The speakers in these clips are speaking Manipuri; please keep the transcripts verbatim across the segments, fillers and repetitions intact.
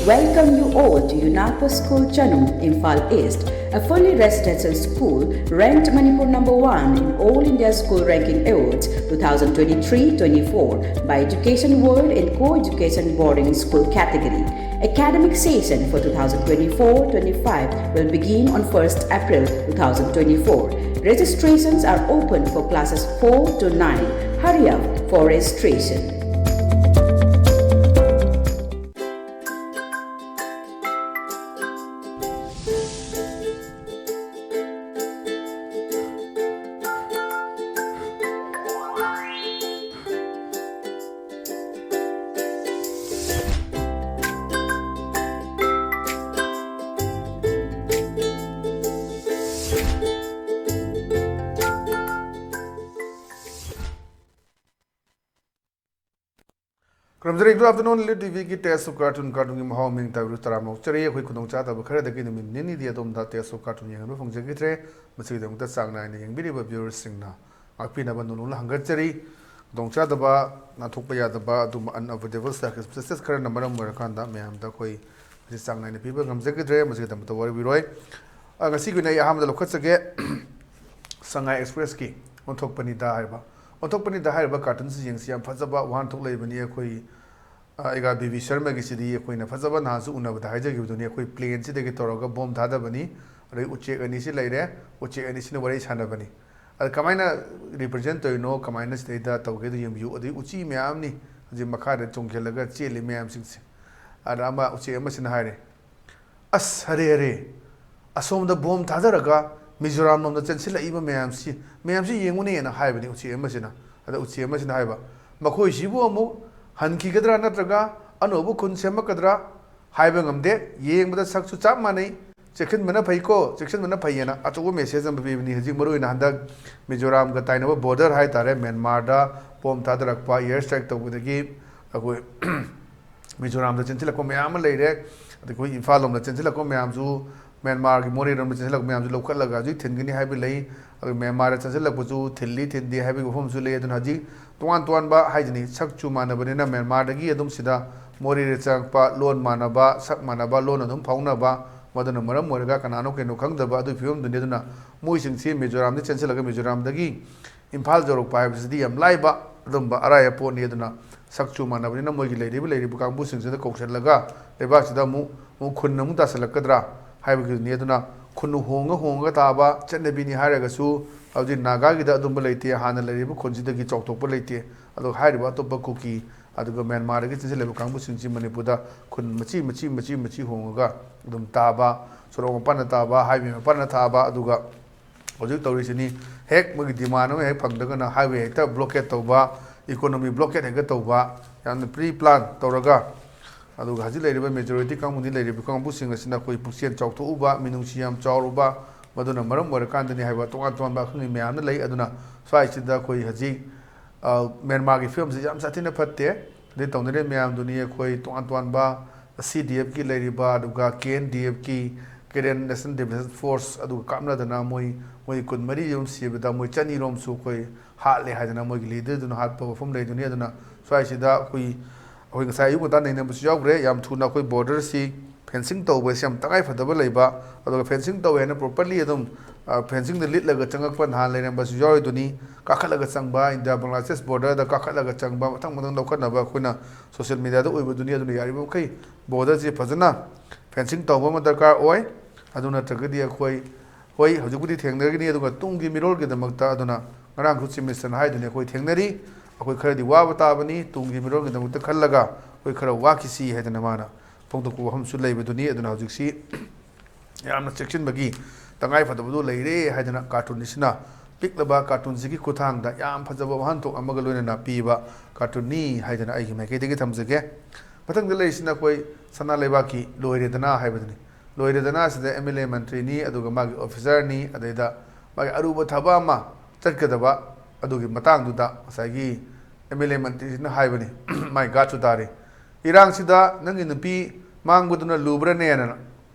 Welcome you all to UNAPO School Chanung, Imphal East, a fully residential school ranked Manipur number one in All India School Ranking Awards two thousand twenty-three twenty-four by Education World in Co-Education Boarding School category. Academic session for two thousand twenty-four twenty-five will begin on first April two thousand twenty-four. Registrations are open for classes four to nine. Hurry up for registration. ꯈꯨꯔꯨꯝꯖꯔꯤ꯫ Good afternoon, Lily ꯇꯤꯚꯤꯒꯤ Taste of Cartoon, ꯀꯥꯔꯇꯨꯟꯒꯤ ꯃꯍꯥꯎ ꯃꯤꯡ ꯇꯥꯕꯤꯔꯨ ꯇꯔꯥꯝꯅ ꯑꯣꯛꯆꯔꯤ꯫ ꯑꯩꯈꯣꯏ ꯈꯨꯗꯣꯡꯆꯥꯗꯕ ꯈꯔꯗꯒꯤ ꯅꯨꯃꯤꯠ ꯅꯤꯅꯤꯗꯤ ꯑꯗꯣꯝꯗ Taste of Cartoon ꯌꯦꯡꯍꯟꯕ ꯐꯪꯖꯈꯤꯗ꯭ꯔꯦ꯫ ꯃꯁꯤꯒꯤꯗꯃꯛꯇ ꯆꯥꯡ ꯅꯥꯏꯅ ꯌꯦꯡꯕꯤꯔꯤꯕ viewersꯁꯤꯡꯅ ꯉꯥꯛꯄꯤꯅꯕ ꯅꯣꯂꯨꯛꯅ ꯍꯪꯒꯠꯆꯔꯤ꯫ ꯈꯨꯗꯣꯡꯆꯥꯗꯕ, ꯅꯥꯟꯊꯣꯛꯄ ꯌꯥꯗꯕ ꯑꯗꯨꯝꯕ unavoidable circumstances ꯈꯔꯅ ꯃꯔꯝ ꯑꯣꯏꯔꯀꯥꯟꯗ ꯃꯌꯥꯝꯗ ꯑꯩꯈꯣꯏ ꯃꯁꯤ ꯆꯥꯡ ꯅꯥꯏꯅ ꯄꯤꯕ ꯉꯝꯖꯈꯤꯗ꯭ꯔꯦ꯫ ꯃꯁꯤꯒꯤꯗꯃꯛꯇ ꯋꯥꯔꯧꯕꯤꯔꯣꯏ꯫ ꯑ, ꯉꯁꯤꯒꯤ ꯑꯣꯏꯅ ꯑꯩ ꯑꯍꯥꯟꯕꯗ ꯂꯧꯈꯠꯆꯒꯦ꯫ ꯁꯉꯥꯏ ꯑꯦꯛꯁꯄ꯭ꯔꯦꯁꯀꯤ ꯑꯣꯟꯊꯣꯛꯄꯅꯤꯗ ꯍꯥꯏꯔꯤꯕ, ꯑꯣꯟꯊꯣꯛꯄꯅꯤꯗ ꯍꯥꯏꯔꯤꯕ ꯀꯥꯔꯇꯨꯟꯁꯤ ꯌꯦꯡꯁꯤ꯫ ꯌꯥꯝ ꯐꯖꯕ ꯋꯥꯍꯟꯊꯣꯛ ꯂꯩꯕꯅꯤ꯫ ꯑꯩꯈꯣꯏ, ꯑ, ꯑꯩꯒ ꯕꯤ ꯕꯤ ꯁꯔꯃꯒꯤꯁꯤꯗꯤ ꯑꯩꯈꯣꯏꯅ ꯐꯖꯕ ꯅꯍꯥꯟꯁꯨ ꯎꯅꯕꯗ ꯍꯥꯏꯖꯈꯤꯕꯗꯨꯅꯤ꯫ ꯑꯩꯈꯣꯏ ꯄ꯭ꯂꯦꯟꯁꯤꯗꯒꯤ ꯇꯧꯔꯒ ꯕꯣꯝ ꯊꯥꯗꯕꯅꯤ, ꯑꯗꯩ ꯎꯆꯦꯛ ꯑꯅꯤꯁꯤ ꯂꯩꯔꯦ, ꯎꯆꯦꯛ ꯑꯅꯤꯁꯤꯅ ꯋꯥꯔꯤ ꯁꯥꯟꯅꯕꯅꯤ꯫ ꯑꯗ ꯀꯃꯥꯏꯅ represent ꯇꯧꯔꯤꯅꯣ, ꯀꯃꯥꯏꯅ ꯁꯤꯗꯩꯗ ꯇꯧꯒꯦꯗꯣ ꯌꯦꯡꯕꯤꯌꯨ꯫ ꯑꯗꯩ ꯎꯆꯤ ꯃꯌꯥꯝꯅꯤ ꯍꯧꯖꯤꯛ ꯃꯈꯥꯗ ꯆꯣꯡꯁꯤꯜꯂꯒ ꯆꯦꯜꯂꯤ ꯃꯌꯥꯝꯁꯤꯡꯁꯦ꯫ ꯑꯗ ꯑꯃ ꯎꯆꯦꯛ ꯑꯃꯁꯤꯅ ꯍꯥꯏꯔꯦ, "ꯑꯁ, ꯍꯔꯦ ꯍꯔꯦ, ꯑꯁꯣꯝꯗ ꯕꯣꯝ ꯊꯥꯗꯔꯒ ꯃꯤꯖꯣꯔꯥꯝ ꯂꯣꯝꯗ ꯆꯦꯟꯁꯤꯜꯂꯛꯏꯕ ꯃꯌꯥꯝꯁꯤ, ꯃꯌꯥꯝꯁꯤ ꯌꯦꯡꯉꯨꯅꯦꯅ" ꯍꯥꯏꯕꯅꯤ ꯎꯆꯦꯛ ꯑꯃꯁꯤꯅ꯫ ꯑꯗ ꯎꯆꯦꯛ ꯑꯃꯁꯤꯅ ꯍꯥꯏꯕ, "ꯃꯈꯣꯏꯁꯤꯕꯨ ꯑꯃꯨꯛ ꯍꯟꯈꯤꯒꯗ꯭ꯔꯥ ꯅꯠꯇ꯭ꯔꯒ ꯑꯅꯧꯕ ꯈꯨꯟ ꯁꯦꯝꯃꯛꯀꯗ꯭ꯔꯥ ꯍꯥꯏꯕ ꯉꯝꯗꯦ꯫ ꯌꯦꯡꯕꯗ ꯁꯛꯁꯨ ꯆꯞ ꯃꯥꯟꯅꯩ꯫ ꯆꯦꯛꯁꯤꯟꯕꯅ ꯐꯩꯀꯣ, ꯆꯦꯛꯁꯤꯟꯕꯅ ꯐꯩꯌꯦꯅ" ꯑꯆꯧꯕ message ꯑꯃ ꯄꯤꯕꯅꯤ꯫ ꯍꯧꯖꯤꯛ ꯃꯔꯨꯑꯣꯏꯅ ꯍꯟꯗꯛ ꯃꯤꯖꯣꯔꯥꯝꯒ ꯇꯥꯏꯅꯕ border ꯍꯥꯏ ꯇꯥꯔꯦ, ꯃ꯭ꯌꯥꯟꯃꯥꯔꯗ ꯕꯣꯝ ꯊꯥꯗꯔꯛꯄ, air strike ꯇꯧꯕꯗꯒꯤ ꯑꯩꯈꯣꯏ ꯃꯤꯖꯣꯔꯥꯝꯗ ꯆꯦꯟꯁꯤꯜꯂꯛꯄ ꯃꯌꯥꯝ ꯑꯃ ꯂꯩꯔꯦ꯫ ꯑꯗꯒꯤ ꯑꯩꯈꯣꯏ ꯏꯝꯐꯥꯜ ꯂꯣꯝꯗ ꯆꯦꯟꯁꯤꯜꯂꯛꯄ ꯃꯌꯥꯝꯁꯨ, ꯃ꯭ꯌꯥꯟꯃꯥꯔꯒꯤ ꯃꯣꯔꯦꯔꯣꯝꯗ ꯆꯦꯟꯁꯤꯜꯂꯛꯄ ꯃꯌꯥꯝꯁꯨ ꯂꯧꯈꯠꯂꯒ ꯍꯧꯖꯤꯛ ꯊꯤꯟꯒꯅꯤ ꯍꯥꯏꯕ ꯂꯩ꯫ ꯑꯗꯨꯒ ꯃ꯭ꯌꯥꯟꯃꯥꯔꯗ ꯆꯦꯟꯁꯤꯜꯂꯛꯄꯁꯨ ꯊꯤꯜꯂꯤ ꯊꯤꯟꯗꯦ ꯍꯥꯏꯕꯒꯤ ꯋꯥꯐꯝꯁꯨ ꯂꯩ꯫ ꯑꯗꯨꯅ ꯍꯧꯖꯤꯛ ꯇꯣꯉꯥꯟ ꯇꯣꯉꯥꯟꯕ ꯍꯥꯏꯁꯤꯅꯤ, ꯁꯛ ꯆꯨ ꯃꯥꯟꯅꯕꯅꯤꯅ ꯃ꯭ꯌꯥꯟꯃꯥꯔꯗꯒꯤ ꯑꯗꯨꯝ ꯁꯤꯗ ꯃꯣꯔꯦꯗ ꯆꯪꯉꯛꯄ, ꯂꯣꯟ ꯃꯥꯟꯅꯕ, ꯁꯛ ꯃꯥꯟꯅꯕ, ꯂꯣꯟ ꯑꯗꯨꯝ ꯐꯥꯎꯅꯕ, ꯃꯗꯨꯅ ꯃꯔꯝ ꯑꯣꯏꯔꯒ ꯀꯅꯥꯅꯣ ꯀꯩꯅꯣ ꯈꯪꯗꯕ ꯑꯗꯨꯒꯤ ꯐꯤꯕꯝꯗꯨꯅꯤ꯫ ꯑꯗꯨꯅ ꯃꯣꯏꯁꯤꯡꯁꯤ ꯃꯤꯖꯣꯔꯥꯝꯗ ꯆꯦꯟꯁꯤꯜꯂꯒ ꯃꯤꯖꯣꯔꯥꯝꯗꯒꯤ ꯏꯝꯐꯥꯜ ꯌꯧꯔꯛꯄ ꯍꯥꯏꯕꯁꯤꯗꯤ ꯌꯥꯝ ꯂꯥꯏꯕ ꯑꯗꯨꯝꯕ ꯑꯔꯥꯏꯕ ꯄꯣꯠꯅꯤ꯫ ꯑꯗꯨꯅ ꯁꯛꯁꯨ ꯃꯥꯟꯅꯕꯅꯤꯅ ꯃꯣꯏꯒꯤ ꯂꯩꯔꯤꯕ, ꯂꯩꯔꯤꯕ ꯀꯥꯡꯕꯨꯁꯤꯡꯁꯤꯗ ꯀꯧꯁꯤꯜꯂꯒ ꯂꯩꯕꯥꯛꯁꯤꯗ ꯑꯃꯨꯛ, ꯑꯃꯨꯛ ꯈꯨꯟ ꯑꯃꯨꯛ ꯇꯥꯁꯤꯜꯂꯛꯀꯗ꯭ꯔꯥ ꯍꯥꯏꯕꯒꯤꯗꯨꯅꯤ꯫ ꯑꯗꯨꯅ ꯈꯨꯟ ꯍꯣꯡꯉ ꯍꯣꯡꯉꯒ ꯇꯥꯕ ꯆꯠꯅꯕꯤꯅꯤ ꯍꯥꯏꯔꯒꯁꯨ ꯍꯧꯖꯤꯛ ꯅꯥꯒꯥꯒꯤꯗ ꯑꯗꯨꯝꯕ ꯂꯩꯇꯦ, ꯍꯥꯟꯅ ꯂꯩꯔꯤꯕ ꯈꯨꯟꯁꯤꯗꯒꯤ ꯆꯥꯎꯊꯣꯛꯄ ꯂꯩꯇꯦ꯫ ꯑꯗꯨꯒ ꯍꯥꯏꯔꯤꯕ ꯑꯇꯣꯞꯄ ꯀꯨꯀꯤ ꯑꯗꯨꯒ ꯃ꯭ꯌꯥꯟꯃꯥꯔꯗꯒꯤ ꯆꯦꯟꯁꯤꯜꯂꯤꯕ ꯀꯥꯡꯕꯨꯁꯤꯡꯁꯤ ꯃꯅꯤꯄꯨꯔꯗ ꯈꯨꯟ ꯃꯆꯤ, ꯃꯆꯤ, ꯃꯆꯤ, ꯃꯆꯤ ꯍꯣꯡꯉꯒ ꯑꯗꯨꯝ ꯇꯥꯕ, ꯁꯣꯔꯣꯛ ꯃꯄꯥꯟꯗ ꯇꯥꯕ, ꯍꯥꯏꯋꯦ ꯃꯄꯥꯟꯗ ꯇꯥꯕ, ꯑꯗꯨꯒ ꯍꯧꯖꯤꯛ ꯇꯧꯔꯤꯁꯤꯅꯤ, ꯍꯦꯛ ꯃꯣꯏꯒꯤ demand ꯑꯃ ꯍꯦꯛ ꯐꯪꯗ꯭ꯔꯒꯅ ꯍꯥꯏꯋꯦ ꯍꯦꯛꯇ blockade ꯇꯧꯕ, economy blockade ꯍꯦꯛꯇ ꯇꯧꯕ, ꯌꯥꯝꯅ pre plan ꯇꯧꯔꯒ, ꯑꯗꯨꯒ ꯍꯧꯖꯤꯛ ꯂꯩꯔꯤꯕ majority ꯀꯥꯡꯕꯨꯗꯤ ꯂꯩꯔꯤꯕ ꯀꯥꯡꯕꯨꯁꯤꯡ ꯑꯁꯤꯅ ꯑꯩꯈꯣꯏ ꯄꯨꯛꯆꯦꯜ ꯆꯥꯎꯊꯣꯛꯎꯕ, ꯃꯤꯅꯨꯡꯁꯤ ꯌꯥꯝ ꯆꯥꯎꯔꯨꯕ, ꯃꯗꯨꯅ ꯃꯔꯝ ꯑꯣꯏꯔꯀꯥꯟꯗꯅꯤ ꯍꯥꯏꯕ ꯇꯣꯉꯥꯟ ꯇꯣꯉꯥꯟꯕ ꯑꯈꯪ ꯃꯌꯥꯝꯅ ꯂꯩ꯫ ꯑꯗꯨꯅ ꯁ꯭ꯋꯥꯏꯁꯤꯗ ꯑꯩꯈꯣꯏ ꯍꯧꯖꯤꯛ, ꯑ, ꯃ꯭ꯌꯥꯟꯃꯥꯔꯒꯤ ꯐꯤꯕꯝꯁꯤ ꯌꯥꯝ ꯁꯥꯊꯤꯅ ꯐꯠꯇꯦ꯫ ꯑꯗꯩ ꯇꯧꯅꯔꯤꯕ ꯃꯌꯥꯝꯗꯨꯅꯤ ꯑꯩꯈꯣꯏ ꯇꯣꯉꯥꯟ ꯇꯣꯉꯥꯟꯕ CDFꯀꯤ ꯂꯩꯔꯤꯕ, ꯑꯗꯨꯒ KNDFꯀꯤ, Karen National Defense Force, ꯑꯗꯨꯒ ꯀꯥꯞꯅꯗꯅ ꯃꯣꯏ, ꯃꯣꯏ ꯀꯨꯟꯃꯔꯤ ꯔꯣꯝ ꯁꯤꯕꯗ ꯃꯣꯏ ꯆꯅꯤ ꯔꯣꯝꯁꯨ ꯑꯩꯈꯣꯏ ꯍꯥꯠꯂꯦ ꯍꯥꯏꯗꯅ ꯃꯣꯏꯒꯤ leaderꯗꯨꯅ ꯍꯥꯠꯄ ꯋꯥꯐꯝ ꯂꯩꯗꯨꯅꯤ꯫ ꯑꯗꯨꯅ ꯁ꯭ꯋꯥꯏꯁꯤꯗ ꯑꯩꯈꯣꯏ, ꯑꯩꯈꯣꯏ ꯉꯁꯥꯏ ꯑꯌꯨꯛ ꯉꯟꯇꯥ ꯅꯩꯅꯕꯁꯨ ꯌꯥꯎꯈ꯭ꯔꯦ꯫ ꯌꯥꯝ ꯊꯨꯅ ꯑꯩꯈꯣꯏ borderꯁꯤ fencing ꯇꯧꯕꯁꯤ ꯌꯥꯝ ꯇꯉꯥꯏ ꯐꯗꯕ ꯂꯩꯕ, ꯑꯗꯨꯒ fencing ꯇꯧꯋꯦ ꯍꯥꯏꯅ properly ꯑꯗꯨꯝ, ꯑ, fencingꯗ ꯂꯤꯠꯂꯒ ꯆꯪꯉꯛꯄ ꯅꯍꯥꯟ ꯂꯩꯔꯝꯕꯁꯨ ꯌꯥꯎꯔꯤꯗꯨꯅꯤ꯫ ꯀꯥꯈꯠꯂꯒ ꯆꯪꯕ, ꯏꯟꯗꯤꯌꯥ ꯕꯪꯒ꯭ꯂꯥꯗꯦꯁ borderꯗ ꯀꯥꯈꯠꯂꯒ ꯆꯪꯕ, ꯃꯊꯪ ꯃꯊꯪ ꯂꯧꯈꯠꯅꯕ ꯑꯩꯈꯣꯏꯅ social mediaꯗ ꯎꯏꯕꯗꯨꯅꯤ꯫ ꯑꯗꯨꯅ ꯌꯥꯔꯤꯕ ꯃꯈꯩ borderꯁꯤ ꯐꯖꯅ fencing ꯇꯧꯕ ꯑꯃ ꯗꯔꯀꯥꯔ ꯑꯣꯏ꯫ ꯑꯗꯨ ꯅꯠꯇ꯭ꯔꯒꯗꯤ ꯑꯩꯈꯣꯏ, ꯍꯣꯏ, ꯍꯧꯖꯤꯛꯄꯨꯗꯤ ꯊꯦꯡꯅꯒꯅꯤ, ꯑꯗꯨꯒ ꯇꯨꯡꯒꯤ ꯃꯤꯔꯣꯜꯒꯤꯗꯃꯛꯇ, ꯑꯗꯨꯅ ꯉꯔꯥꯡꯁꯨ Chief Ministerꯅ ꯍꯥꯏꯗꯨꯅꯤ, ꯑꯩꯈꯣꯏ ꯊꯦꯡꯅꯔꯤ, ꯑꯩꯈꯣꯏ ꯈꯔꯗꯤ ꯋꯥꯕ ꯇꯥꯕꯅꯤ, ꯇꯨꯡꯒꯤ ꯃꯤꯔꯣꯜꯒꯤꯗꯃꯛꯇ ꯈꯜꯂꯒ ꯑꯩꯈꯣꯏ ꯈꯔ ꯋꯥꯈꯤꯁꯤ ꯍꯥꯏꯗꯅ ꯃꯥꯅ ꯐꯣꯡꯗꯣꯛꯄ ꯋꯥꯐꯝꯁꯨ ꯂꯩꯕꯗꯨꯅꯤ꯫ ꯑꯗꯨꯅ ꯍꯧꯖꯤꯛꯁꯤ ꯌꯥꯝꯅ ꯆꯦꯛꯁꯤꯟꯕꯒꯤ ꯇꯉꯥꯏ ꯐꯗꯕꯗꯨ ꯂꯩꯔꯦ ꯍꯥꯏꯗꯅ cartoonꯁꯤꯅ, ꯄꯤꯛꯂꯕ cartoonꯁꯤꯒꯤ ꯈꯨꯠꯊꯥꯡꯗ ꯌꯥꯝ ꯐꯖꯕ ꯋꯥꯍꯟꯊꯣꯛ ꯑꯃꯒ ꯂꯣꯏꯅꯅ ꯄꯤꯕ cartoonꯅꯤ ꯍꯥꯏꯗꯅ ꯑꯩꯒꯤ ꯃꯥꯏꯀꯩꯗꯒꯤ ꯊꯝꯖꯒꯦ꯫ ꯃꯊꯪꯗ ꯂꯩꯔꯤꯁꯤꯅ ꯑꯩꯈꯣꯏ ꯁꯅꯥ ꯂꯩꯕꯥꯛꯀꯤ ꯂꯣꯏꯔꯦꯗꯅ ꯍꯥꯏꯕꯗꯨꯅꯤ꯫ ꯂꯣꯏꯔꯦꯗꯅ ꯑꯁꯤꯗ MLA ꯃꯟꯇ꯭ꯔꯤꯅꯤ, ꯑꯗꯨꯒ ꯃꯥꯒꯤ officerꯅꯤ, ꯑꯗꯩꯗ ꯃꯥꯒꯤ ꯑꯔꯨꯕ ꯊꯕꯛ ꯑꯃ ꯆꯠꯀꯗꯕ, ꯑꯗꯨꯒꯤ ꯃꯇꯥꯡꯗꯨꯗ ꯉꯁꯥꯏꯒꯤ MLA ꯃꯟꯇ꯭ꯔꯤꯁꯤꯅ ꯍꯥꯏꯕꯅꯤ, ꯃꯥꯏ guardꯁꯨ ꯇꯥꯔꯤ, "ꯏꯔꯥꯡꯁꯤꯗ ꯅꯪꯒꯤ ꯅꯨꯄꯤ ꯃꯥꯡꯕꯗꯨꯅ ꯂꯨꯕ꯭ꯔꯅꯦꯅ?"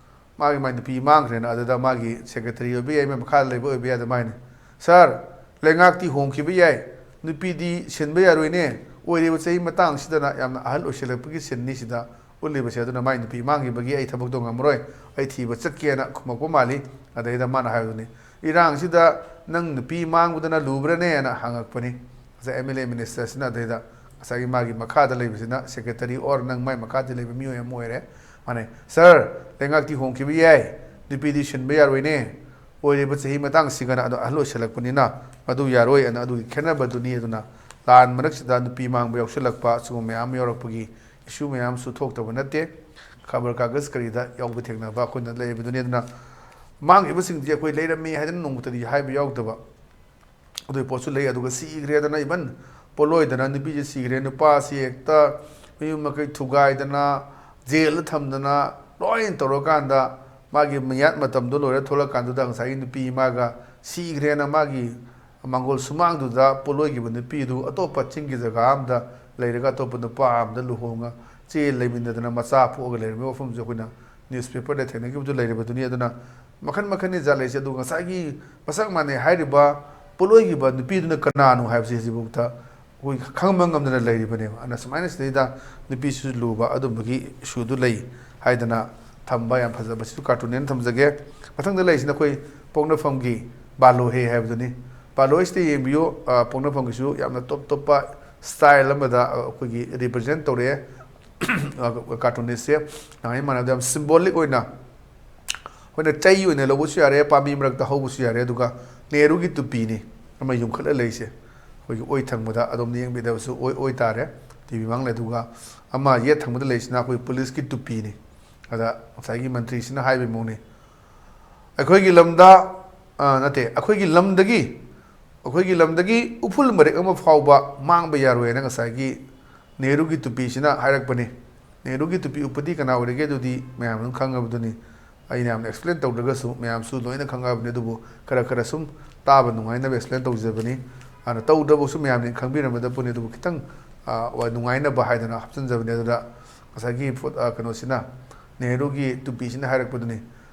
ꯃꯥꯒꯤ ꯃꯥꯏ ꯅꯨꯄꯤ ꯃꯥꯡꯈ꯭ꯔꯦꯅ, ꯑꯗꯨꯗ ꯃꯥꯒꯤ secretary ꯑꯣꯏꯕ ꯌꯥꯏ, ꯃꯥꯏ ꯃꯈꯥꯗ ꯂꯩꯕ ꯑꯣꯏꯕ ꯌꯥꯏ, ꯑꯗꯨꯃꯥꯏꯅ, "Sir, ꯂꯩꯉꯥꯛꯇꯤ ꯍꯣꯡꯈꯤꯕ ꯌꯥꯏ, ꯅꯨꯄꯤꯗꯤ ꯁꯤꯟꯕ ꯌꯥꯔꯣꯏꯅꯦ, ꯑꯣꯏꯔꯤꯕ ꯆꯍꯤ ꯃꯇꯥꯡꯁꯤꯗꯅ ꯌꯥꯝꯅ ꯑꯍꯜ ꯑꯣꯏꯁꯤꯜꯂꯛꯄꯒꯤ ꯁꯤꯟꯅꯤ ꯁꯤꯗ ꯎꯠꯂꯤꯕꯁꯦ꯫ ꯑꯗꯨꯅ ꯃꯥꯏ ꯅꯨꯄꯤ ꯃꯥꯡꯈꯤꯕꯒꯤ "ꯑꯩ ꯊꯕꯛꯇꯣ ꯉꯝꯃꯔꯣꯏ, ꯑꯩ ꯊꯤꯕ ꯆꯠꯀꯦꯅ" ꯈꯨꯝꯃꯛꯄ ꯃꯥꯜꯂꯤ꯫ ꯑꯗꯩꯗ ꯃꯥꯅ ꯍꯥꯏꯕꯗꯨꯅꯤ, "ꯏꯔꯥꯡꯁꯤꯗ ꯅꯪ ꯅꯨꯄꯤ ꯃꯥꯡꯕꯗꯅ ꯂꯨꯕ꯭ꯔꯅꯦꯅ?" ꯍꯪꯉꯛꯄꯅꯤ꯫ ꯉꯁꯥꯏ ꯑꯦꯝ ꯑꯦꯜ ꯑꯦ ꯃꯤꯅꯤꯁꯇꯔꯁꯤꯅ꯫ ꯑꯗꯩꯗ ꯉꯁꯥꯏꯒꯤ ꯃꯥꯒꯤ ꯃꯈꯥꯗ ꯂꯩꯕꯁꯤꯅ ꯁꯦꯀ꯭ꯔꯦꯇꯔꯤ ꯑꯣꯔ ꯅꯪ ꯃꯥꯏ ꯃꯈꯥꯗ ꯂꯩꯕ ꯃꯤꯑꯣꯏ ꯑꯃ ꯑꯣꯏꯔꯦ꯫ ꯃꯥꯅꯦ, "ꯁꯥꯔ, ꯂꯩꯉꯥꯛꯇꯤ ꯍꯣꯡꯈꯤꯕ ꯌꯥꯏ, ꯅꯨꯄꯤꯗꯤ ꯁꯤꯟꯕ ꯌꯥꯔꯣꯏꯅꯦ꯫ ꯑꯣꯏꯔꯤꯕ ꯆꯍꯤ ꯃꯇꯥꯡꯁꯤꯒꯅ ꯑꯗꯣ ꯑꯍꯜ ꯑꯣꯏꯁꯜꯂꯛꯄꯅꯤꯅ ꯃꯗꯨ ꯌꯥꯔꯣꯏ" ꯑꯅ ꯑꯗꯨꯒꯤ ꯈꯦꯠꯅꯕꯗꯨꯅꯤ꯫ ꯑꯗꯨꯅ ꯂꯥꯟ ꯃꯔꯛꯁꯤꯗ ꯅꯨꯄꯤ ꯃꯥꯡꯕ ꯌꯥꯎꯁꯜꯂꯛꯄ, ꯁꯤꯒꯨꯝꯕ ꯃꯌꯥꯝ ꯑꯃ ꯌꯥꯎꯔꯛꯄꯒꯤ ꯏꯁꯨ ꯃꯌꯥꯝꯁꯨ ꯊꯣꯛꯇꯕ ꯅꯠꯇꯦ꯫ ꯈꯕꯔ ꯀꯥꯒꯖ ꯀꯔꯤꯗ ꯌꯥꯎꯕ ꯊꯦꯡꯅꯕ ꯑꯩꯈꯣꯏꯅ ꯂꯩꯔꯤꯕꯗꯨꯅꯤ꯫ ꯑꯗꯨꯅ ꯃꯥꯡꯈꯤꯕꯁꯤꯡꯗꯤ ꯑꯩꯈꯣꯏ ꯂꯩꯔꯝꯃꯤ ꯍꯥꯏꯗꯅ ꯅꯣꯡꯃꯇꯗꯤ ꯍꯥꯏꯕ ꯌꯥꯎꯗꯕ ꯑꯗꯨꯒꯤ ꯄꯣꯠꯁꯨ ꯂꯩ꯫ ꯑꯗꯨꯒ ꯁꯤꯈ꯭ꯔꯦꯗꯅ, ꯏꯚꯟ ꯄꯣꯠꯂꯣꯏꯗꯅ ꯅꯨꯄꯤꯁꯦ ꯁꯤꯈ꯭ꯔꯦ, ꯅꯨꯄꯥꯁꯤ ꯍꯦꯛꯇ ꯃꯌꯨꯝ ꯃꯀꯩ ꯊꯨꯒꯥꯏꯗꯅ, ꯖꯦꯜꯗ ꯊꯝꯗꯅ ꯂꯣꯏꯅ ꯇꯧꯔꯀꯥꯟꯗ, ꯃꯥꯒꯤ ꯃꯤꯌꯥꯠ ꯃꯇꯝꯗꯣ ꯂꯣꯏꯔ ꯊꯣꯛꯂꯛꯀꯥꯟꯗꯨꯗ ꯉꯁꯥꯏꯒꯤ ꯅꯨꯄꯤ ꯃꯥꯒ ꯁꯤꯈ꯭ꯔꯦꯅ ꯃꯥꯒꯤ ꯃꯥꯡꯒꯣꯜ ꯁꯨꯃꯥꯡꯗꯨꯗ ꯄꯣꯠꯂꯣꯏꯈꯤꯕ ꯅꯨꯄꯤꯗꯨ ꯑꯇꯣꯞꯄ ꯆꯤꯡꯒꯤ ꯖꯒꯥ ꯑꯃꯗ ꯂꯩꯔꯒ ꯑꯇꯣꯞꯄ ꯅꯨꯄꯥ ꯑꯃꯗ ꯂꯨꯍꯣꯡꯉ ꯆꯦ ꯂꯩꯃꯤꯟꯅꯗꯅ ꯃꯆꯥ ꯄꯣꯛꯑꯒ ꯂꯩꯔꯝꯃꯤꯕ ꯋꯥꯐꯝꯁꯨ ꯑꯩꯈꯣꯏꯅ ꯅ꯭ꯌꯨꯁꯄꯦꯄꯔꯗ ꯊꯦꯡꯅꯈꯤꯕꯗꯨ ꯂꯩꯔꯤꯕꯗꯨꯅꯤ꯫ ꯑꯗꯨꯅ ꯃꯈꯟ ꯃꯈꯟꯒꯤ ꯖꯥꯠ ꯂꯩꯁꯦ꯫ ꯑꯗꯨ ꯉꯁꯥꯏꯒꯤ ꯃꯁꯛ ꯃꯥꯟꯅꯩ ꯍꯥꯏꯔꯤꯕ ꯄꯣꯠꯂꯣꯏꯈꯤꯕ ꯅꯨꯄꯤꯗꯨꯅ ꯀꯅꯥꯅꯣ ꯍꯥꯏꯕꯁꯤ ꯍꯧꯖꯤꯛꯐꯥꯎꯗ ꯑꯩꯈꯣꯏ ꯈꯪꯕ ꯉꯝꯗꯅ ꯂꯩꯔꯤꯕꯅꯦꯕ꯫ ꯑꯗꯨꯅ ꯁꯨꯃꯥꯏꯅ ꯁꯤꯗꯩꯗ ꯅꯨꯄꯤꯁꯤꯁꯨ ꯂꯨꯕ ꯑꯗꯨꯝꯕꯒꯤ ꯏꯁꯨꯗꯨ ꯂꯩ ꯍꯥꯏꯗꯅ ꯊꯝꯕ ꯌꯥꯝ ꯐꯖꯕꯁꯤꯁꯨ ꯀꯥꯔꯇꯨꯟꯅꯦꯅ ꯊꯝꯖꯒꯦ꯫ ꯃꯊꯪꯗ ꯂꯩꯔꯤꯁꯤꯅ ꯑꯩꯈꯣꯏ ꯄꯣꯛꯅꯐꯝꯒꯤ ꯕꯥꯂꯣꯍꯦ ꯍꯥꯏꯕꯗꯨꯅꯤ꯫ ꯕꯥꯂꯣꯍꯦꯁꯤꯗ ꯌꯦꯡꯕꯤꯌꯨ꯫ ꯑ, ꯄꯣꯛꯅꯐꯝꯒꯤꯁꯨ ꯌꯥꯝꯅ ꯇꯣꯞ ꯇꯣꯞꯄ ꯁ꯭ꯇꯥꯏꯜ ꯑꯃꯗ, ꯑ, ꯑꯩꯈꯣꯏꯒꯤ ꯔꯤꯄ꯭ꯔꯖꯦꯟ ꯇꯧꯔꯛꯑꯦ꯫ ꯑ, ꯀꯥꯔꯇꯨꯟꯅꯤꯁꯁꯦ ꯅꯍꯥꯟꯒꯤ ꯃꯥꯟꯅꯕꯗ ꯌꯥꯝ ꯁꯤꯝꯕꯣꯂꯤꯛ ꯑꯣꯏꯅ ꯑꯩꯈꯣꯏꯅ ꯆꯩ ꯑꯣꯏꯅ ꯂꯧꯕꯁꯨ ꯌꯥꯔꯦ, ꯄꯥꯝꯕꯤ ꯃꯔꯛꯇ ꯍꯧꯕꯁꯨ ꯌꯥꯔꯦ, ꯑꯗꯨꯒ ꯅꯦꯍꯔꯨꯒꯤ ꯇꯨꯄꯤꯅꯤ ꯑꯃ ꯌꯨꯝꯈꯠꯂ ꯂꯩꯁꯦ꯫ ꯑꯩꯈꯣꯏꯒꯤ ꯑꯣꯏ ꯊꯪꯕꯗ ꯑꯗꯣꯝꯗ ꯌꯦꯡꯕꯤꯗꯕꯁꯨ ꯑꯣꯏ, ꯑꯣꯏ ꯇꯥꯔꯦ, ꯇꯤ ꯚꯤ ꯃꯥꯡꯂꯦ꯫ ꯑꯗꯨꯒ ꯑꯃ ꯌꯦꯠ ꯊꯪꯕꯗ ꯂꯩꯁꯤꯅ ꯑꯩꯈꯣꯏ ꯄꯨꯂꯤꯁꯀꯤ ꯇꯨꯄꯤꯅꯤ꯫ ꯑꯗ ꯉꯁꯥꯏꯒꯤ ꯃꯟꯇ꯭ꯔꯤꯁꯤꯅ ꯍꯥꯏꯕꯒꯤ ꯃꯑꯣꯡꯅꯤ, "ꯑꯩꯈꯣꯏꯒꯤ ꯂꯝꯗ, ꯑ, ꯅꯠꯇꯦ, ꯑꯩꯈꯣꯏꯒꯤ ꯂꯝꯗꯒꯤ, ꯑꯩꯈꯣꯏꯒꯤ ꯂꯝꯗꯒꯤ ꯎꯐꯨꯜ ꯃꯔꯤꯛ ꯑꯃ ꯐꯥꯎꯕ ꯃꯥꯡꯕ ꯌꯥꯔꯣꯏ" ꯍꯥꯏꯅ ꯉꯁꯥꯏꯒꯤ ꯅꯦꯍꯔꯨꯒꯤ ꯇꯨꯄꯤꯁꯤꯅ ꯍꯥꯏꯔꯛꯄꯅꯤ꯫ ꯅꯦꯍꯔꯨꯒꯤ ꯇꯨꯄꯤ ꯎꯞꯄꯗꯤ ꯀꯅꯥ ꯑꯣꯏꯔꯒꯦ? ꯑꯗꯨꯗꯤ ꯃꯌꯥꯝ ꯑꯗꯨꯝ ꯈꯪꯉꯕꯗꯨꯅꯤ꯫ ꯑꯩꯅ ꯌꯥꯝꯅ ꯑꯦꯛꯁꯄ꯭ꯂꯦꯟ ꯇꯧꯗ꯭ꯔꯒꯁꯨ ꯃꯌꯥꯝꯁꯨ ꯂꯣꯏꯅ ꯈꯪꯉꯕꯅꯤ꯫ ꯑꯗꯨꯕꯨ ꯈꯔ ꯈꯔ ꯁꯨꯝ ꯇꯥꯕ ꯅꯨꯡꯉꯥꯏꯅꯕ ꯑꯦꯛꯁꯄ꯭ꯂꯦꯟ ꯇꯧꯖꯕꯅꯤ꯫ ꯑꯗꯨꯅ ꯇꯧꯗ꯭ꯔꯕꯁꯨ ꯃꯌꯥꯝꯅ ꯈꯪꯕꯤꯔꯝꯒꯗꯕ ꯄꯣꯠꯅꯤ꯫ ꯑꯗꯨꯕꯨ ꯈꯤꯇꯪ, ꯑ, ꯋꯥ-, ꯅꯨꯡꯉꯥꯏꯅꯕ ꯍꯥꯏꯗꯅ ꯍꯥꯞꯆꯤꯟꯖꯕꯅꯤ꯫ ꯑꯗꯨꯗ ꯉꯁꯥꯏꯒꯤ ꯐꯣ-, ꯑ, ꯀꯩꯅꯣꯁꯤꯅ, ꯅꯦꯍꯔꯨꯒꯤ ꯇꯨꯄꯤꯁꯤꯅ ꯍꯥꯏꯔꯛꯄꯗꯨꯅꯤ,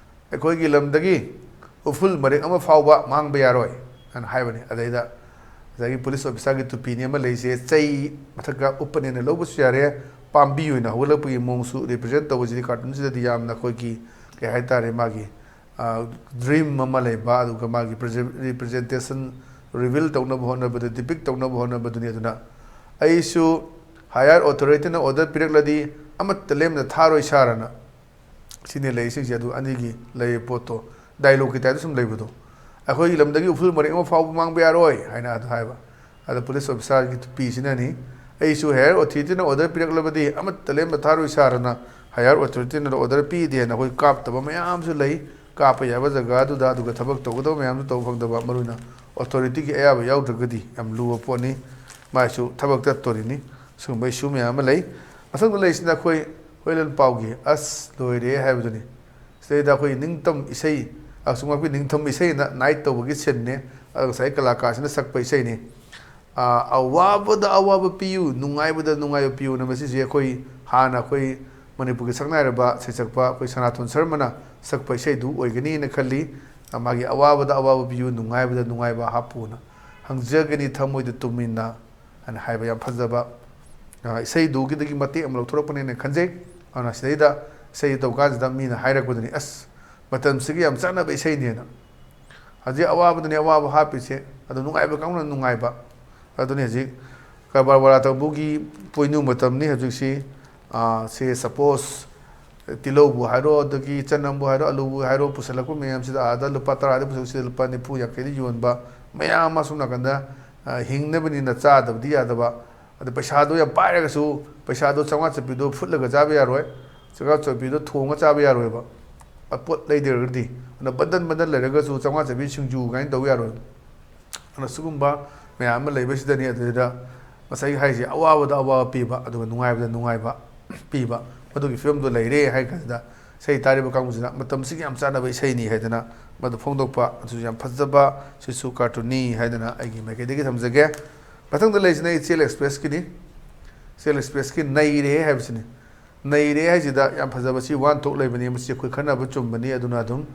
"ꯑꯩꯈꯣꯏꯒꯤ ꯂꯝꯗꯒꯤ ꯎꯐꯨꯜ ꯃꯔꯤꯛ ꯑꯃ ꯐꯥꯎꯕ ꯃꯥꯡꯕ ꯌꯥꯔꯣꯏ" ꯍꯥꯏꯅ ꯍꯥꯏꯕꯅꯤ꯫ ꯑꯗꯩꯗ ꯉꯁꯥꯏꯒꯤ ꯄꯨꯂꯤꯁ ꯑꯣꯐꯤꯁꯥꯔꯒꯤ ꯇꯨꯄꯤꯅꯤ ꯑꯃ ꯂꯩꯁꯦ, ꯆꯩ ꯃꯊꯛꯇ ꯎꯞꯄꯅꯦꯅ ꯂꯧꯕꯁꯨ ꯌꯥꯔꯦ꯫ ꯄꯥꯝꯕꯤ ꯑꯣꯏꯅ ꯍꯧꯒꯠꯂꯛꯄꯒꯤ ꯃꯑꯣꯡꯁꯨ ꯔꯤꯄ꯭ꯔꯖꯦꯟ ꯇꯧꯕꯁꯤꯗꯤ ꯀꯥꯔꯇꯨꯟꯁꯤꯗꯗꯤ ꯌꯥꯝꯅ ꯑꯩꯈꯣꯏꯒꯤ, ꯀꯩ ꯍꯥꯏꯇꯥꯔꯦ, ꯃꯥꯒꯤ ꯗ꯭ꯔꯤꯝ ꯑꯃ ꯂꯩꯕ, ꯑꯗꯨꯒ ꯃꯥꯒꯤ ꯔꯤꯄ꯭ꯔꯖꯦꯟꯇꯦꯁꯟ ꯔꯤꯚꯤꯜ ꯇꯧꯅꯕ ꯍꯣꯠꯅꯕꯗ, ꯗꯤꯄꯤꯛ ꯇꯧꯅꯕ ꯍꯣꯠꯅꯕꯗꯨꯅꯤ꯫ ꯑꯗꯨꯅ ꯑꯩꯁꯨ ꯍꯥꯌꯔ ꯑꯣꯊꯣꯔꯤꯇꯤꯅ ꯑꯣꯔꯗꯔ ꯄꯤꯔꯛꯂꯗꯤ ꯑꯃꯠꯇ ꯂꯦꯝꯅ ꯊꯥꯔꯣꯏ ꯁꯥꯔꯅ, ꯁꯤꯅꯤ ꯂꯩꯔꯤꯁꯤꯡꯁꯦ꯫ ꯑꯗꯨ ꯑꯅꯤꯒꯤ ꯂꯩꯔꯤꯕ ꯄꯣꯠꯇꯣ, ꯗꯥꯏꯂꯣꯛꯀꯤ ꯇꯥꯏꯞꯇ ꯁꯨꯝ ꯂꯩꯕꯗꯣ, "ꯑꯩꯈꯣꯏꯒꯤ ꯂꯝꯗꯒꯤ ꯎꯐꯨꯜ ꯃꯔꯤꯛ ꯑꯃ ꯐꯥꯎꯕ ꯃꯥꯡꯕ ꯌꯥꯔꯣꯏ" ꯍꯥꯏꯅ ꯑꯗꯨ ꯍꯥꯏꯕ꯫ ꯑꯗ ꯄꯨꯂꯤꯁ ꯑꯣꯐꯤꯁꯥꯔꯒꯤ ꯇꯨꯄꯤꯁꯤꯅꯅꯤ, "ꯑꯩꯁꯨ ꯍꯥꯌꯔ ꯑꯣꯊꯣꯔꯤꯇꯤꯅ ꯑꯣꯔꯗꯔ ꯄꯤꯔꯛꯂꯕꯗꯤ ꯑꯃꯠꯇ ꯂꯦꯝꯅ ꯊꯥꯔꯣꯏ ꯁꯥꯔꯅ, ꯍꯥꯌꯔ ꯑꯣꯊꯣꯔꯤꯇꯤꯅ ꯑꯣꯔꯗꯔ ꯄꯤꯗꯦꯅ ꯑꯩꯈꯣꯏ ꯀꯥꯞꯇꯕ ꯃꯌꯥꯝꯁꯨ ꯂꯩ, ꯀꯥꯞꯄ ꯌꯥꯕ ꯖꯒꯥꯗꯨꯗ, ꯑꯗꯨꯒ ꯊꯕꯛ ꯇꯧꯒꯗꯕ ꯃꯌꯥꯝꯁꯨ ꯇꯧꯕ ꯐꯪꯗꯕ, ꯃꯔꯨ ꯑꯣꯏꯅ ꯑꯣꯊꯣꯔꯤꯇꯤꯒꯤ ꯑꯌꯥꯕ ꯌꯥꯎꯗ꯭ꯔꯒꯗꯤ ꯌꯥꯝ ꯂꯨꯕ ꯄꯣꯠꯅꯤ, ꯃꯥꯏꯁꯨ ꯊꯕꯛ ꯆꯠꯇꯣꯔꯤꯅꯤ"꯫ ꯁꯤꯒꯨꯝꯕ ꯏꯁꯨ ꯃꯌꯥꯝ ꯑꯃ ꯂꯩ꯫ ꯃꯊꯪꯗ ꯂꯩꯔꯤꯁꯤꯅ ꯑꯩꯈꯣꯏ ꯍꯨꯏꯂꯦꯟ ꯄꯥꯎꯒꯤ "ꯑꯁ ꯂꯣꯏꯔꯦ" ꯍꯥꯏꯕꯗꯨꯅꯤ꯫ ꯁꯤꯗꯩꯗ ꯑꯩꯈꯣꯏ ꯅꯤꯡꯇꯝ ꯏꯁꯩ, ꯑꯁꯨꯝ ꯑꯩꯈꯣꯏ ꯅꯤꯡꯊꯝ ꯏꯁꯩꯅ ꯅꯥꯏꯠ ꯇꯧꯕꯒꯤ ꯁꯤꯟꯅꯦ꯫ ꯑꯗꯣ ꯉꯁꯥꯏ ꯀꯂꯥꯀꯥꯔꯁꯤꯅ ꯁꯛꯄ ꯏꯁꯩꯅꯤ꯫ ꯑꯥ, "ꯑꯋꯥꯕꯗ ꯑꯋꯥꯕ ꯄꯤꯌꯨ, ꯅꯨꯡꯉꯥꯏꯕꯗ ꯅꯨꯡꯉꯥꯏꯕ ꯄꯤꯌꯨꯅ", ꯃꯁꯤꯁꯦ ꯑꯩꯈꯣꯏ ꯍꯥꯟꯅ ꯑꯩꯈꯣꯏ ꯃꯅꯤꯄꯨꯔꯒꯤ ꯁꯛꯅꯥꯏꯔꯕ ꯁꯩꯁꯛꯄ ꯑꯩꯈꯣꯏ ꯁꯅꯥꯊꯣꯟ ꯁꯔꯃꯅ ꯁꯛꯄ ꯏꯁꯩꯗꯨ ꯑꯣꯏꯒꯅꯤꯅ ꯈꯜꯂꯤ꯫ ꯑꯥ, ꯃꯥꯒꯤ "ꯑꯋꯥꯕꯗ ꯑꯋꯥꯕ ꯄꯤꯌꯨ, ꯅꯨꯡꯉꯥꯏꯕꯗ ꯅꯨꯡꯉꯥꯏꯕ ꯍꯥꯞꯄꯨꯅ, ꯍꯪꯖꯒꯅꯤ ꯊꯃꯣꯏꯗ ꯇꯨꯃꯤꯟꯅ" ꯍꯥꯏꯅ ꯍꯥꯏꯕ ꯌꯥꯝ ꯐꯖꯕ, ꯑꯥ, ꯏꯁꯩꯗꯨꯒꯤꯗꯒꯤ ꯃꯇꯦꯛ ꯑꯃ ꯂꯧꯊꯣꯔꯛꯄꯅꯦꯅ ꯈꯟꯖꯩ꯫ ꯑꯗꯨꯅ ꯁꯤꯗꯩꯗ ꯏꯁꯩ ꯇꯧ ꯀꯥꯟꯁꯤꯗ ꯃꯤꯅ ꯍꯥꯏꯔꯛꯄꯗꯨꯅꯤ, "ꯑꯁ, ꯃꯇꯝꯁꯤꯒ ꯌꯥꯝ ꯆꯥꯟꯅꯕ ꯏꯁꯩꯅꯦꯅ"꯫ ꯍꯧꯖꯤꯛ ꯑꯋꯥꯕꯗꯅꯦ ꯑꯋꯥꯕ ꯍꯥꯞꯄꯤꯁꯦ, ꯑꯗꯣ ꯅꯨꯡꯉꯥꯏꯕ ꯀꯥꯡꯕꯨꯅ ꯅꯨꯡꯉꯥꯏꯕ꯫ ꯑꯗꯨꯅꯤ ꯍꯧꯖꯤꯛ ꯀꯔꯕꯥꯔ ꯋꯥꯔꯥ ꯇꯧꯕꯒꯤ ꯄꯣꯏꯅꯨ ꯃꯇꯝꯅꯤ ꯍꯧꯖꯤꯛꯁꯤ꯫ ꯑꯥ, ꯁꯦ ꯁꯄꯣꯁ ꯇꯤꯜꯍꯧꯕꯨ ꯍꯥꯏꯔꯣ, ꯑꯗꯒꯤ ꯆꯅꯝꯕꯨ ꯍꯥꯏꯔꯣ, ꯑꯂꯨꯕꯨ ꯍꯥꯏꯔꯣ, ꯄꯨꯁꯜꯂꯛꯄ ꯃꯌꯥꯝꯁꯤꯗ ꯑꯥꯗ ꯂꯨꯄꯥ ꯇꯔꯥꯗ ꯄꯨꯁꯜꯂꯛ, ꯁꯤꯗ ꯂꯨꯄꯥ ꯅꯤꯐꯨ ꯌꯥꯡꯈꯩꯗ ꯌꯣꯟꯕ ꯃꯌꯥꯝ ꯑꯃ ꯑꯁꯣꯝ ꯅꯥꯀꯟꯗ, ꯑ, ꯍꯤꯡꯅꯕꯅꯤꯅ ꯆꯥꯗꯕꯗꯤ ꯌꯥꯗꯕ꯫ ꯑꯗ ꯄꯩꯁꯥꯗꯣ ꯌꯥꯝ ꯄꯥꯏꯔꯒꯁꯨ ꯄꯩꯁꯥꯗꯣ ꯆꯥꯝꯃꯉꯥ ꯆꯠꯄꯤꯗꯣ ꯐꯨꯠꯂꯒ ꯆꯥꯕ ꯌꯥꯔꯣꯏ, ꯆꯥꯝꯃꯉꯥ ꯆꯠꯄꯤꯗꯣ ꯊꯣꯡꯉ ꯆꯥꯕ ꯌꯥꯔꯣꯏꯕ꯫ ꯑ, ꯄꯣꯠ ꯂꯩꯗ꯭ꯔꯒꯗꯤ꯫ ꯑꯗꯨꯅ ꯕꯟꯗꯟ ꯕꯟꯗꯟ ꯂꯩꯔꯒꯁꯨ ꯆꯥꯝꯃꯉꯥ ꯆꯠꯄꯤ ꯁꯤꯡꯖꯨ ꯀꯥꯏꯅ ꯇꯧ ꯌꯥꯔꯣꯏ꯫ ꯑꯗꯨꯅ ꯁꯤꯒꯨꯝꯕ ꯃꯌꯥꯝ ꯑꯃ ꯂꯩꯕꯁꯤꯗꯅꯤ꯫ ꯑꯗꯨꯗ ꯉꯁꯥꯏꯒꯤ ꯍꯥꯏꯔꯤꯁꯦ, ꯑꯋꯥꯕꯗ ꯑꯋꯥꯕ ꯄꯤꯕ, ꯑꯗꯨꯒ ꯅꯨꯡꯉꯥꯏꯕꯗ ꯅꯨꯡꯉꯥꯏꯕ ꯄꯤꯕ, ꯃꯗꯨꯒꯤ ꯐꯤꯕꯝꯗꯣ ꯂꯩꯔꯦ ꯍꯥꯏ ꯀꯥꯟꯁꯤꯗ, ꯏꯁꯩ ꯇꯥꯔꯤꯕ ꯀꯥꯡꯕꯨꯁꯤꯅ ꯃꯇꯝꯁꯤꯒ ꯌꯥꯝ ꯆꯥꯟꯅꯕ ꯏꯁꯩꯅꯤ ꯍꯥꯏꯗꯅ ꯃꯗꯨ ꯐꯣꯡꯗꯣꯛꯄ, ꯑꯗꯨꯁꯨ ꯌꯥꯝ ꯐꯖꯕ, ꯁꯤꯁꯨ ꯀꯥꯔꯇꯨꯟꯅꯤ ꯍꯥꯏꯗꯅ ꯑꯩꯒꯤ ꯃꯥꯏꯀꯩꯗꯒꯤ ꯊꯝꯖꯒꯦ꯫ ꯃꯊꯪꯗ ꯂꯩꯔꯤꯁꯤꯅ ꯏꯆꯦꯜ ꯑꯦꯛꯁꯄ꯭ꯔꯦꯁꯀꯤꯅꯤ꯫ ꯏꯆꯦꯜ ꯑꯦꯛꯁꯄ꯭ꯔꯦꯁꯀꯤ "ꯅꯩꯔꯦ" ꯍꯥꯏꯕꯁꯤꯅꯤ꯫ "ꯅꯩꯔꯦ" ꯍꯥꯏꯁꯤꯗ ꯌꯥꯝ ꯐꯖꯕ, ꯁꯤ ꯋꯥꯍꯟꯊꯣꯛ ꯂꯩꯕꯅꯤ, ꯃꯁꯤ ꯑꯩꯈꯣꯏ ꯈꯟꯅꯕ ꯆꯨꯝꯕꯅꯤ꯫ ꯑꯗꯨꯅ ꯑꯗꯨꯝ,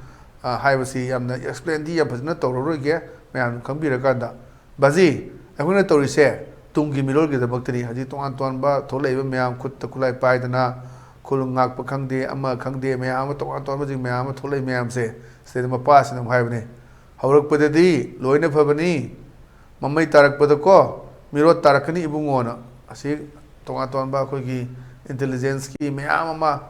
ꯑ, ꯍꯥꯏꯕꯁꯤ ꯌꯥꯝꯅ ꯑꯦꯛꯁꯄ꯭ꯂꯦꯟꯗꯤ ꯌꯥꯝ ꯐꯖꯅ ꯇꯧꯔꯔꯣꯏꯒꯦ, ꯃꯌꯥꯝ ꯈꯪꯕꯤꯔꯀꯥꯟꯗ꯫ "ꯕꯥꯖꯤ, ꯑꯩꯈꯣꯏꯅ ꯇꯧꯔꯤꯁꯦ ꯇꯨꯡꯒꯤ ꯃꯤꯔꯣꯜꯒꯤꯗꯃꯛꯇꯅꯤ꯫ ꯍꯧꯖꯤꯛ ꯇꯣꯉꯥꯟ ꯇꯣꯉꯥꯟꯕ ꯊꯣꯛꯂꯛꯏꯕ ꯃꯌꯥꯝ, ꯈꯨꯠꯇ ꯈꯨꯠꯂꯥꯏ ꯄꯥꯏꯗꯅ, ꯈꯨꯜ ꯉꯥꯛꯄ ꯈꯪꯗꯦ, ꯑꯃ ꯈꯪꯗꯦ, ꯃꯌꯥꯝ ꯑꯃ, ꯇꯣꯉꯥꯟ ꯇꯣꯉꯥꯟꯕꯁꯤꯡ ꯃꯌꯥꯝ ꯑꯃ ꯊꯣꯛꯂꯛꯏ ꯃꯌꯥꯝꯁꯦ, ꯁꯤꯗꯩꯗ ꯃꯄꯥꯁꯤꯅ ꯑꯃꯨꯛ ꯍꯥꯏꯕꯅꯤ, "ꯍꯧꯔꯛꯄꯗꯗꯤ ꯂꯣꯏꯅ ꯐꯕꯅꯤ, ꯃꯃꯩ ꯇꯥꯔꯛꯄꯗꯀꯣ ꯃꯤꯔꯣꯠ ꯇꯥꯔꯛꯀꯅꯤ ꯏꯕꯨꯡꯉꯣꯅ"꯫ ꯑꯁꯤ ꯇꯣꯉꯥꯟ ꯇꯣꯉꯥꯟꯕ ꯑꯩꯈꯣꯏꯒꯤ intelligence ꯀꯤ ꯃꯌꯥꯝ ꯑꯃ,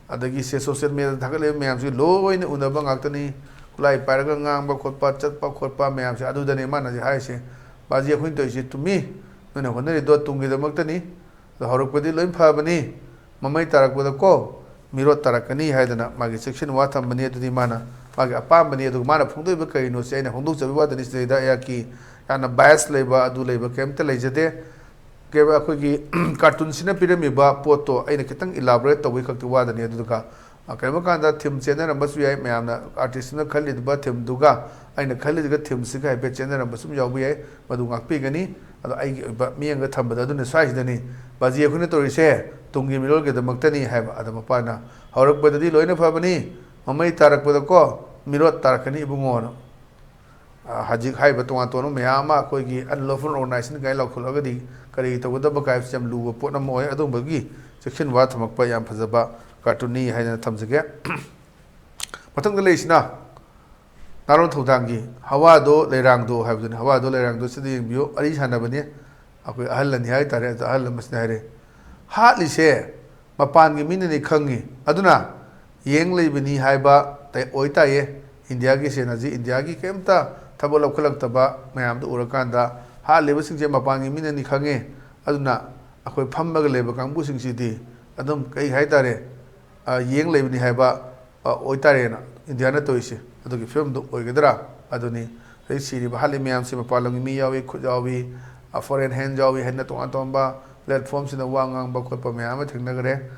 ꯑꯗꯒꯤ ꯁꯦ social media ꯗ ꯊꯥꯒꯠꯂꯤꯕ ꯃꯌꯥꯝꯁꯤ ꯂꯣꯏꯅ ꯎꯅꯕ ꯉꯥꯛꯇꯅꯤ꯫ ꯈꯨꯠꯂꯥꯏ ꯄꯥꯏꯔꯒ ꯉꯥꯡꯕ ꯈꯣꯠꯄ, ꯆꯠꯄ ꯈꯣꯠꯄ ꯃꯌꯥꯝꯁꯦ, ꯑꯗꯨꯗꯅꯦ ꯃꯥꯅ ꯍꯧꯖꯤꯛ ꯍꯥꯏꯔꯤꯁꯦ, "ꯕꯥꯖꯤ, ꯑꯩꯈꯣꯏꯅ ꯇꯧꯔꯤꯁꯦ ꯆꯨꯝꯃꯤ, ꯅꯣꯏꯅ ꯍꯣꯠꯅꯔꯤꯗꯣ ꯇꯨꯡꯒꯤꯗꯃꯛꯇꯅꯤ, ꯑꯗꯣ ꯍꯧꯔꯛꯄꯗꯤ ꯂꯣꯏ ꯐꯕꯅꯤ, ꯃꯃꯩ ꯇꯥꯔꯛꯄꯗꯀꯣ ꯃꯤꯔꯣꯠ ꯇꯥꯔꯛꯀꯅꯤ" ꯍꯥꯏꯗꯅ ꯃꯥꯒꯤ ꯆꯦꯛꯁꯤꯟ ꯋꯥ ꯊꯝꯕꯅꯤ꯫ ꯑꯗꯨꯗꯤ ꯃꯥꯅ ꯃꯥꯒꯤ ꯑꯄꯥꯝꯕꯅꯤ, ꯑꯗꯨꯒ ꯃꯥꯅ ꯐꯣꯡꯗꯣꯛꯏꯕ ꯀꯔꯤꯅꯣꯁꯦ ꯑꯩꯅ ꯐꯣꯡꯗꯣꯛꯆꯕꯒꯤ ꯋꯥꯗꯅꯤ꯫ ꯁꯤꯗꯩꯗ ꯑꯩꯍꯥꯛꯀꯤ ꯌꯥꯝꯅ bias ꯂꯩꯕ ꯑꯗꯨ ꯂꯩꯕ ꯀꯩꯝꯇ ꯂꯩꯖꯗꯦ꯫ ꯀꯩꯕ ꯑꯩꯈꯣꯏꯒꯤ cartoon ꯁꯤꯅ ꯄꯤꯔꯝꯃꯤꯕ ꯄꯣꯠꯇꯣ ꯑꯩꯅ ꯈꯤꯇꯪ elaborate ꯇꯧꯕꯒꯤ ꯈꯛꯇꯤ ꯋꯥꯗꯅꯤ꯫ ꯑꯗꯨꯒ, ꯑ, ꯀꯔꯤꯒꯨꯝꯕ ꯀꯥꯟꯗ theme ꯆꯦꯟꯅꯔꯝꯕꯁꯨ ꯌꯥꯏ, ꯃꯌꯥꯝꯅ artist ꯅ ꯈꯜꯂꯤꯕ theme ꯗꯨꯒ ꯑꯩꯅ ꯈꯜꯂꯤꯁꯤꯒ theme ꯁꯤꯒ ꯍꯥꯏꯐꯦꯠ ꯆꯦꯟꯅꯔꯝꯕꯁꯨ ꯌꯥꯎꯕ ꯌꯥꯏ, ꯃꯗꯨ ꯉꯥꯛꯄꯤꯒꯅꯤ꯫ ꯑꯗꯣ ꯑꯩꯒꯤ ꯑꯣꯏꯕ ꯃꯤꯠꯌꯦꯡꯗ ꯊꯝꯕꯗ ꯑꯗꯨꯅ ꯁ꯭ꯋꯥꯏꯁꯤꯗꯅꯤ, ꯕꯥꯖꯤ, ꯑꯩꯈꯣꯏꯅ ꯇꯧꯔꯤꯁꯦ ꯇꯨꯡꯒꯤ ꯃꯤꯔꯣꯜꯒꯤꯗꯃꯛꯇꯅꯤ ꯍꯥꯏꯕ꯫ ꯑꯗꯣ ꯃꯄꯥꯅ, "ꯍꯧꯔꯛꯄꯗꯗꯤ ꯂꯣꯏꯅ ꯐꯕꯅꯤ, ꯃꯃꯩ ꯇꯥꯔꯛꯄꯗꯀꯣ ꯃꯤꯔꯣꯠ ꯇꯥꯔꯛꯀꯅꯤ ꯏꯕꯨꯡꯉꯣꯅ"꯫ ꯑ, ꯍꯧꯖꯤꯛ ꯍꯥꯏꯔꯤꯕ ꯇꯣꯉꯥꯟ ꯇꯣꯉꯥꯟꯕ ꯃꯌꯥꯝ ꯑꯃ ꯑꯩꯈꯣꯏꯒꯤ unlawful organization ꯀꯥꯏꯅ ꯂꯥꯎꯊꯣꯛꯂꯒꯗꯤ ꯀꯔꯤ ꯇꯧꯒꯗꯕ ꯀꯥꯏꯕꯁꯤ ꯌꯥꯝ ꯂꯨꯕ ꯄꯣꯠ ꯑꯃ ꯑꯣꯏ꯫ ꯑꯗꯨꯝꯕꯒꯤ ꯆꯦꯛꯁꯤꯟ ꯋꯥ ꯊꯝꯃꯛꯄ ꯌꯥꯝ ꯐꯖꯕ cartoon ꯅꯤ ꯍꯥꯏꯗꯅ ꯊꯝꯖꯒꯦ꯫ ꯃꯊꯪꯗ ꯂꯩꯔꯤꯁꯤꯅ ꯅꯥꯔꯣꯟ ꯊꯧꯗꯥꯡꯒꯤ "ꯍꯋꯥꯗꯣ ꯂꯩꯔꯥꯡꯗꯣ" ꯍꯥꯏꯕꯗꯨꯅꯤ꯫ "ꯍꯋꯥꯗꯣ ꯂꯩꯔꯥꯡꯗꯣ" ꯁꯤꯗ ꯌꯦꯡꯕꯤꯌꯨ, ꯋꯥꯔꯤ ꯁꯥꯟꯅꯕꯅꯤ꯫ ꯑꯩꯈꯣꯏ ꯑꯍꯜ ꯑꯅꯤ ꯍꯥꯏ ꯇꯥꯔꯦ, ꯑꯗꯣ ꯑꯍꯜ ꯑꯃꯁꯤꯅ ꯍꯥꯏꯔꯦ, "ꯍꯥꯠꯂꯤꯁꯦ ꯃꯄꯥꯟꯒꯤ ꯃꯤꯅꯅꯤ ꯈꯪꯉꯤ, ꯑꯗꯨꯅ ꯌꯦꯡ ꯂꯩꯕꯅꯤ ꯍꯥꯏꯕ ꯇ-, ꯑꯣꯏꯇꯥꯏꯌꯦ꯫ ꯏꯟꯗꯤꯌꯥꯒꯤ ꯁꯦꯅꯥꯁꯤ ꯏꯟꯗꯤꯌꯥꯒꯤ ꯀꯩꯝꯇ ꯊꯕꯛ ꯂꯧꯈꯠꯂꯛꯇꯕ ꯃꯌꯥꯝꯗꯣ ꯎꯔꯀꯥꯟꯗ ꯍꯥꯠꯂꯤꯕꯁꯤꯡꯁꯦ ꯃꯄꯥꯟꯒꯤ ꯃꯤꯅꯅꯤ ꯈꯪꯉꯦ, ꯑꯗꯨꯅ ꯑꯩꯈꯣꯏ ꯐꯝꯃꯒ ꯂꯩꯕ ꯀꯥꯡꯕꯨꯁꯤꯡꯁꯤꯗꯤ ꯑꯗꯨꯝ ꯀꯩ ꯍꯥꯏꯇꯥꯔꯦ, ꯑ, ꯌꯦꯡ ꯂꯩꯕꯅꯤ ꯍꯥꯏꯕ, ꯑ, ꯑꯣꯏꯇꯥꯔꯦꯅ ꯏꯟꯗꯤꯌꯥꯅ ꯇꯧꯔꯤꯁꯦ ꯑꯗꯨꯒꯤ ꯐꯤꯕꯝꯗꯨ ꯑꯣꯏꯒꯗ꯭ꯔꯥ?" ꯑꯗꯨꯅꯤ꯫ ꯑꯗꯩ ꯁꯤꯔꯤꯕ ꯍꯥꯠꯂꯤ ꯃꯌꯥꯝꯁꯤ ꯃꯄꯥꯟ ꯂꯝꯒꯤ ꯃꯤ ꯌꯥꯎꯏ, ꯈꯨꯠ ꯌꯥꯎꯏ, ꯑ, foreign hand ꯌꯥꯎꯏ ꯍꯥꯏꯅ ꯇꯣꯉꯥꯟ ꯇꯣꯉꯥꯟꯕ platform ꯁꯤꯗ ꯋꯥ ꯉꯥꯡꯕ ꯈꯣꯠꯄ ꯃꯌꯥꯝ ꯑꯃ ꯊꯦꯡꯅꯈ꯭ꯔꯦ꯫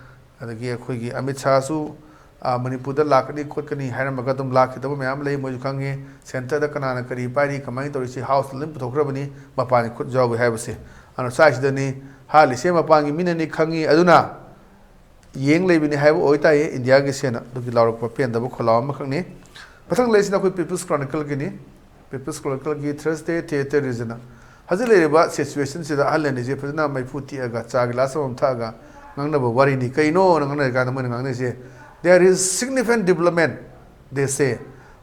ꯑꯗꯒꯤ ꯑꯩꯈꯣꯏꯒꯤ ꯑꯃꯤꯠ ꯁꯥꯍꯁꯨ, ꯑ, ꯃꯅꯤꯄꯨꯔꯗ ꯂꯥꯛꯀꯅꯤ ꯈꯣꯠꯀꯅꯤ ꯍꯥꯏꯔꯝꯃꯒ ꯑꯗꯨꯝ ꯂꯥꯛꯈꯤꯗꯕ ꯃꯌꯥꯝ ꯂꯩ, ꯃꯣꯏꯁꯨ ꯈꯪꯉꯤ꯫ Centre ꯗ ꯀꯅꯥꯅ ꯀꯔꯤ ꯄꯥꯏꯔꯤ, ꯀꯃꯥꯏꯅ ꯇꯧꯔꯤ, ꯁꯤ house ꯇ ꯂꯣꯏ ꯄꯨꯊꯣꯛꯈ꯭ꯔꯕꯅꯤ, ꯃꯄꯥꯟꯒꯤ ꯈꯨꯠ ꯌꯥꯎꯏ ꯍꯥꯏꯕꯁꯦ꯫ ꯑꯗꯨꯅ ꯁ꯭ꯋꯥꯏꯁꯤꯗꯅꯤ ꯍꯥꯠꯂꯤꯁꯦ ꯃꯄꯥꯟꯒꯤ ꯃꯤꯅꯅꯤ ꯈꯪꯉꯤ, ꯑꯗꯨꯅ ꯌꯦꯡ ꯂꯩꯕꯅꯤ ꯍꯥꯏꯕ ꯑꯣꯏꯇꯥꯏꯌꯦ ꯏꯟꯗꯤꯌꯥꯒꯤ ꯁꯦꯅ꯫ ꯑꯗꯨꯒꯤ ꯂꯥꯎꯔꯛꯄ ꯄꯦꯟꯗꯕ ꯈꯣꯜꯂꯥꯎ ꯑꯃꯈꯛꯅꯤ꯫ ꯃꯊꯪ ꯂꯩꯁꯤꯅ ꯑꯩꯈꯣꯏ People's Chronicle Guinea. People's Chronicle ꯒꯤ Thursday Theatre Region꯫ ꯍꯧꯖꯤꯛ ꯂꯩꯔꯤꯕ ꯁꯤꯆꯨꯋꯦꯁꯟꯁꯤꯗ ꯑꯍꯜ ꯑꯅꯤꯁꯦ ꯐꯖꯅ ꯃꯩꯐꯨ ꯇꯤꯛꯑꯒ ꯆꯥ ꯒꯤꯂꯥꯁ ꯑꯃꯃꯝ ꯊꯛꯑꯒ ꯉꯥꯡꯅꯕ ꯋꯥꯔꯤꯅꯤ꯫ ꯀꯩꯅꯣꯅ ꯉꯥꯡꯅꯔꯤ ꯀꯥꯟꯗ ꯃꯣꯏꯅ ꯉꯥꯡꯅꯔꯤꯁꯦ, "There is significant development, they say."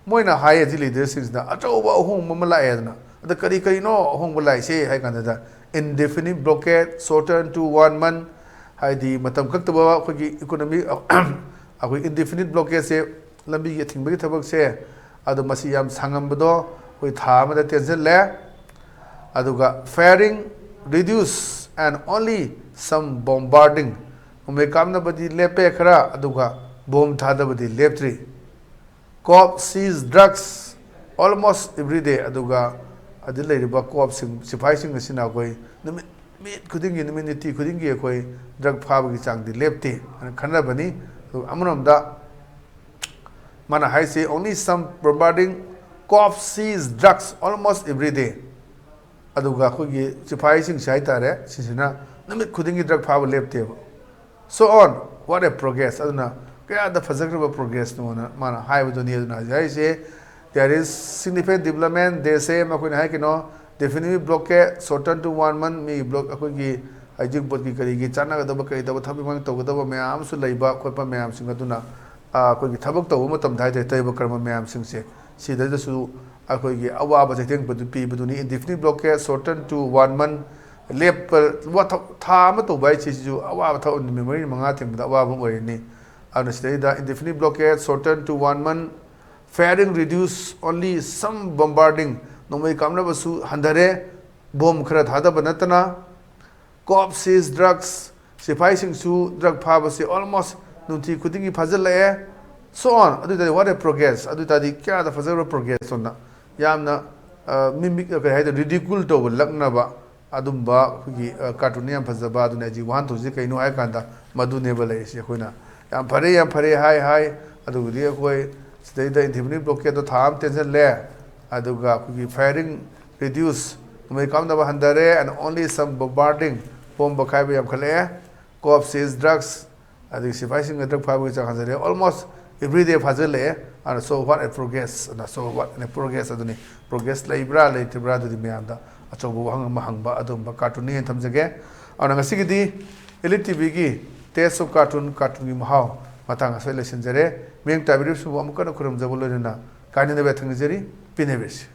ꯃꯣꯏꯅ ꯍꯥꯏ, ꯍꯧꯖꯤꯛ ꯂꯤꯗꯔꯁꯤꯡꯁꯤꯅ, "ꯑꯆꯧꯕ ꯑꯍꯣꯡꯕ ꯑꯃ ꯂꯥꯛꯑꯦ" ꯑꯗꯨꯅ꯫ ꯑꯗ ꯀꯔꯤ ꯀꯔꯤꯅꯣ ꯑꯍꯣꯡꯕ ꯂꯥꯛꯏꯁꯦ ꯍꯥꯏ ꯀꯥꯟꯗ, "Indefinite blockade shortened to one month", ꯍꯥꯏꯗꯤ ꯃꯇꯝ ꯀꯛꯇꯕ ꯑꯩꯈꯣꯏꯒꯤ ꯏꯀꯣꯅꯣꯃꯤ, ꯑꯩꯈꯣꯏ indefinite blockade ꯁꯦ, ꯂꯝꯕꯤꯒꯤ ꯑꯊꯤꯡꯕꯒꯤ ꯊꯕꯛꯁꯦ, ꯑꯗꯣ ꯃꯁꯤ ꯌꯥꯝ ꯁꯥꯡꯉꯝꯕꯗꯣ ꯑꯩꯈꯣꯏ ꯊꯥ ꯑꯃꯗ ꯇꯦꯟꯁꯤꯜꯂꯦ꯫ ꯑꯗꯨꯒ firing reduce and only some bombarding, ꯅꯣꯡꯃꯩ ꯀꯥꯞꯅꯕꯗꯤ ꯂꯦꯞꯄꯦ ꯈꯔ, ꯑꯗꯨꯒ bomb ꯊꯥꯗꯕꯗꯤ ꯂꯦꯞꯇ꯭ꯔꯤ꯫ "Cops seize drugs almost every day", ꯑꯗꯨꯒ ꯑꯗꯨ ꯂꯩꯔꯤꯕ ꯀꯣꯞꯁꯤꯡ, ꯁꯤꯐꯥꯏꯁꯤꯡ ꯑꯁꯤꯅ ꯑꯩꯈꯣꯏ ꯅꯨꯃꯤꯠ, ꯅꯨꯃꯤꯠ ꯈꯨꯗꯤꯡꯒꯤ, ꯅꯨꯃꯤꯠ ꯅꯤꯇꯤ ꯈꯨꯗꯤꯡꯒꯤ ꯑꯩꯈꯣꯏ ꯗ꯭ꯔꯒ ꯐꯥꯕꯒꯤ ꯆꯥꯡꯗꯤ ꯂꯦꯞꯇꯦ ꯍꯥꯏꯅ ꯈꯟꯅꯕꯅꯤ꯫ ꯑꯗꯨꯒ ꯑꯃꯔꯣꯝꯗ ꯃꯥꯅ ꯍꯥꯏꯁꯦ, "Only some bombarding, cops seize drugs almost every day", ꯑꯗꯨꯒ ꯑꯩꯈꯣꯏꯒꯤ ꯁꯤꯐꯥꯏꯁꯤꯡꯁꯦ ꯍꯥꯏꯇꯥꯔꯦ, ꯁꯤꯁꯤꯅ ꯅꯨꯃꯤꯠ ꯈꯨꯗꯤꯡꯒꯤ ꯗ꯭ꯔꯒ ꯐꯥꯕ ꯂꯦꯞꯇꯦꯕ꯫ "So on, what a progress!" ꯑꯗꯨꯅ ꯀꯌꯥꯗ ꯐꯖꯈ꯭ꯔꯕ ꯄ꯭ꯔꯣꯒ꯭ꯔꯦꯁꯅꯣꯅ ꯃꯥꯅ ꯍꯥꯏꯕꯗꯨꯅꯤ꯫ ꯑꯗꯨꯅ ꯍꯧꯖꯤꯛ ꯍꯥꯏꯔꯤꯁꯦ, "There is significant development, they say", ꯃꯈꯣꯏꯅ ꯍꯥꯏ ꯀꯩꯅꯣ, "Definitely blockade shortened to one month", me block, ꯑꯩꯈꯣꯏꯒꯤ ꯍꯧꯖꯤꯛ ꯕꯣꯠꯀꯤ ꯀꯔꯤꯒꯤ ꯆꯥꯟꯅꯒꯗꯕ ꯀꯔꯤ ꯇꯧꯕ ꯊꯕꯛ ꯏꯪꯈꯥꯡ ꯇꯧꯒꯗꯕ ꯃꯌꯥꯝ ꯑꯃꯁꯨ ꯂꯩꯕ ꯈꯣꯠꯄ ꯃꯌꯥꯝꯁꯤꯡ ꯑꯗꯨꯅ, ꯑ, ꯑꯩꯈꯣꯏꯒꯤ ꯊꯕꯛ ꯇꯧꯕ ꯃꯇꯝꯗ ꯍꯥꯏꯇꯥꯔꯦ, ꯇꯩꯕ ꯀꯔꯝꯕ ꯃꯌꯥꯝꯁꯤꯡꯁꯦ ꯁꯤꯗꯩꯗꯁꯨ ꯑꯩꯈꯣꯏꯒꯤ ꯑꯋꯥꯕ ꯆꯩꯊꯦꯡ ꯄꯤꯕꯗꯨꯅꯤ꯫ "Indefinite blockade shortened to one month", ꯂꯦꯞꯄ, ꯋꯥ-, ꯊ-, ꯊꯥ ꯑꯃ ꯇꯧꯕ ꯍꯥꯏꯁꯤꯁꯨ ꯑꯋꯥꯕ ꯊꯕꯛ, ꯅꯨꯃꯤꯠ ꯃꯔꯤ ꯃꯉꯥ ꯊꯦꯡꯕꯗ ꯑꯋꯥꯕ ꯑꯃ ꯑꯣꯏꯔꯅꯤ꯫ ꯑꯗꯨꯅ ꯁꯤꯗꯩꯗ "Indefinite blockade shortened to one month, firing reduce, only some bombarding", ꯅꯣꯡꯃꯩ ꯀꯥꯞꯅꯕꯁꯨ ꯍꯟꯊꯔꯦ, ꯕꯣꯝ ꯈꯔ ꯊꯥꯗꯕ ꯅꯠꯇꯅ꯫ "Cops seize drugs", ꯁꯤꯐꯥꯏꯁꯤꯡꯁꯨ ꯗ꯭ꯔꯒ ꯐꯥꯕꯁꯦ almost ꯅꯨꯡꯇꯤ ꯈꯨꯗꯤꯡꯒꯤ ꯐꯥꯖꯤꯜꯂꯛꯑꯦ꯫ "So on", ꯑꯗꯨ ꯑꯣꯏꯇꯥꯔꯗꯤ "What a progress!" ꯑꯗꯨ ꯑꯣꯏꯇꯥꯔꯗꯤ ꯀꯌꯥꯗ ꯐꯖꯈ꯭ꯔꯕ ꯄ꯭ꯔꯣꯒ꯭ꯔꯦꯁꯅꯣꯅ ꯌꯥꯝꯅ, ꯑ, ꯃꯤꯃꯤꯛ, ꯀꯔꯤ ꯍꯥꯏꯗꯣꯏꯅꯣ, ꯔꯤꯗꯤꯀꯨꯜ ꯇꯧꯕ ꯂꯛꯅꯕ ꯑꯗꯨꯝꯕ ꯑꯩꯈꯣꯏꯒꯤ, ꯑ, ꯀꯥꯔꯇꯨꯟ ꯌꯥꯝ ꯐꯖꯕ꯫ ꯑꯗꯨꯅ ꯑꯩꯒꯤ ꯋꯥꯍꯟꯊꯣꯛꯁꯦ ꯀꯩꯅꯣ ꯍꯥꯏ ꯀꯥꯟꯗ ꯃꯗꯨꯅꯦꯕ ꯂꯩꯔꯤꯁꯦ꯫ ꯑꯩꯈꯣꯏꯅ "ꯌꯥꯝ ꯐꯔꯦ, ꯌꯥꯝ ꯐꯔꯦ" ꯍꯥꯏ ꯍꯥꯏ, ꯑꯗꯨꯕꯨꯗꯤ ꯑꯩꯈꯣꯏ ꯁꯤꯗꯩꯗ "Indefinite blockade ꯗꯣ ꯊꯥ ꯑꯃ ꯇꯦꯟꯁꯤꯜꯂꯦ", ꯑꯗꯨꯒ ꯑꯩꯈꯣꯏꯒꯤ "Firing reduce", ꯅꯣꯡꯃꯩ ꯀꯥꯞꯅꯕ ꯍꯟꯊꯔꯦ, "and only some bombarding", bomb ꯄꯣꯈꯥꯏꯕ ꯌꯥꯝꯈꯠꯂꯛꯑꯦ, "Cops seize drugs", ꯑꯗꯒꯤ ꯁꯤꯐꯥꯏꯁꯤꯡꯅ ꯗ꯭ꯔꯒ ꯐꯥꯕꯒꯤ ꯆꯥꯡ ꯍꯟꯊꯔꯦ, "almost every day" ꯐꯥꯖꯤꯜꯂꯛꯑꯦ꯫ ꯑꯗꯨꯅ "So what a progress!" ꯑꯗꯨꯅ "So what a progress!" ꯑꯗꯨꯅꯤ꯫ ꯄ꯭ꯔꯣꯒ꯭ꯔꯦꯁ ꯂꯩꯕ꯭ꯔꯥ ꯂꯩꯇꯕ꯭ꯔꯥ ꯑꯗꯨꯗꯤ ꯃꯌꯥꯝꯗ ꯑꯆꯧꯕ ꯋꯥꯍꯪ ꯑꯃ ꯍꯪꯕ ꯑꯗꯨꯒꯨꯝꯕ ꯀꯥꯔꯇꯨꯟꯅꯤ ꯍꯥꯏꯅ ꯊꯝꯖꯒꯦ꯫ ꯑꯗꯨꯅ ꯉꯁꯤꯒꯤꯗꯤ Elite ꯇꯤ ꯚꯤꯒꯤ Taste of Cartoon, ꯀꯥꯔꯇꯨꯟꯒꯤ ꯃꯍꯥꯎ ꯃꯇꯥꯡ ꯑꯁꯤꯗ ꯂꯣꯏꯁꯤꯟꯖꯔꯦ꯫ ꯃꯤꯠꯌꯦꯡ ꯇꯥꯕꯤꯔꯤꯕꯁꯤꯡꯕꯨ ꯑꯃꯨꯛꯀ ꯍꯟꯅ ꯈꯨꯔꯨꯝꯖꯕ ꯂꯣꯏꯅꯅ ꯀꯥꯏꯅꯅꯕ ꯌꯥꯊꯪ ꯅꯤꯖꯔꯤ꯫ ꯄꯤꯅꯕꯤꯔꯁꯤ꯫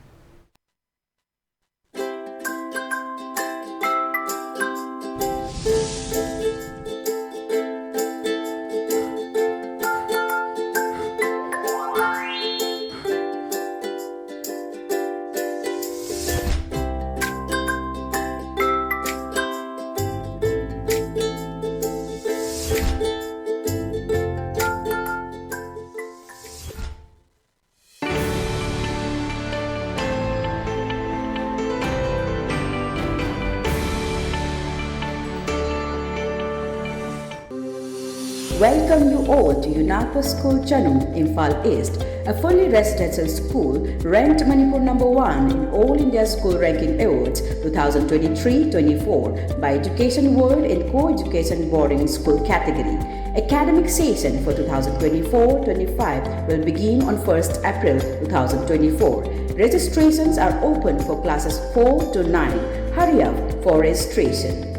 Welcome you all to UNACO School Chanum, Imphal East, a fully residential school ranked Manipur number one in All India School Ranking Awards twenty twenty-three twenty-four by Education World in Co-Education Boarding School category. Academic session for twenty twenty-four twenty-five will begin on first April twenty twenty-four. Registrations are open for classes four to nine. Hurry up for registration.